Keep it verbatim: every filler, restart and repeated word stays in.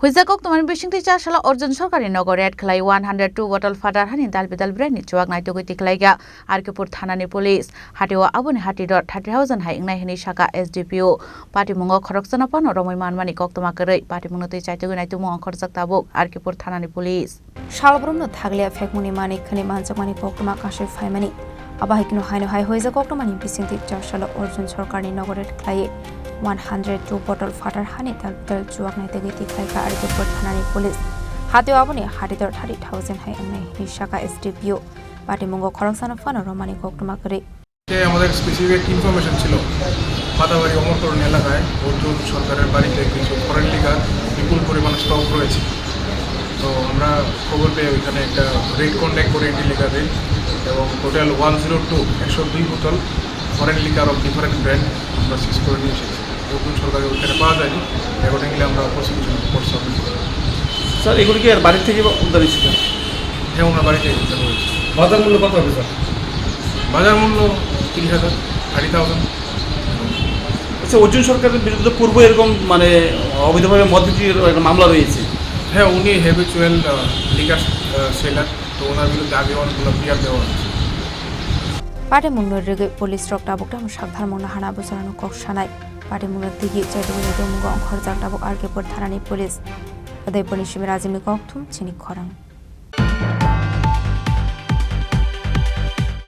Huijak koktwmani bisingtwi chasalo Arjun Sarkarni nogo raid khlai one hundred two bottle phatar hani dal bidal brand ni chuak naitugwi tikhlaikha R K Pur thanani police. Hatio aboni hati dor thirty thousand hai wngnai hwnwi sakha S D P O. Patimungo khoroksano phano romwi manmani koktwma kwrwi. Patimungno twi chaitugwi naitugmung ongkhorjak tabuk R K Pur thanani police. Salbrumno thaglia phekmungni manwi khwnwi manjakmani koktwma kasui phaimani. Abo hai kheno haino hai huijak koktwmani bisingtwi chasalo Arjun Sarkarni nogo raid khlai one hundred two bottle phatar hani dal bidal chuak naitugwi tikhlaikha R K Pur thanani police. Hatio aboni hati dor thirty thousand hai wngnai hwnwi sakha S D P O. Patimungo khoroksano phano romani koktwma kwrwi. যে আমাদের স্পেসিফিক একটা ইনফরমেশন ছিল, মাতাবাড়ি অমরকরণ এলাকায় অর্জুন সরকারের বাড়িতে কিছু foreign liquor বিপুল পরিমাণে স্টক রয়েছে। তো আমরা খবর পেয়ে ওইখানে একটা রেড কন্ডাক্ট করি অ্যান্টি লিকার রেড, এবং টোটাল ওয়ান জিরো টু, একশো দুই বোতল foreign liquor of different brand আমরা সিজ করে নিয়ে এসেছি। অর্জুন সরকারের ওইখানে পাওয়া যায়নি, অ্যাকর্ডিংলি আমরা প্রসিকিউশন রিপোর্ট সাবমিট করি। স্যার, এগুলি কি আর বাড়ি থেকে উদ্ধার হয়েছে, স্যার? হ্যাঁ, ওনার বাড়ি থেকে উদ্ধার হয়েছে। বাজার মূল্য কত হবে, স্যার? বাজার মূল্য তিরিশ হাজার, থার্টি থাউজেন্ড। আচ্ছা, অর্জুন সরকারের বিরুদ্ধে পূর্ব এরকম মানে অবৈধভাবে মদ বিক্রির একটা মামলা রয়েছে। হ্যাঁ, উনি হ্যাবিচুয়াল লিকার সেলার, তো ওনার বিরুদ্ধে আগে অনেকগুলো পিআর দেওয়া হয়েছে। Patimungno rwgwi police rok tabuk tamo sakthar mungno hana bwsarokno kok sanai. Patimungno tigi chaitugwi naitugmungo ongkhorjak tabuk R K Pur thanani police. Udaipurni simi Rajibni kokthum chini khorang.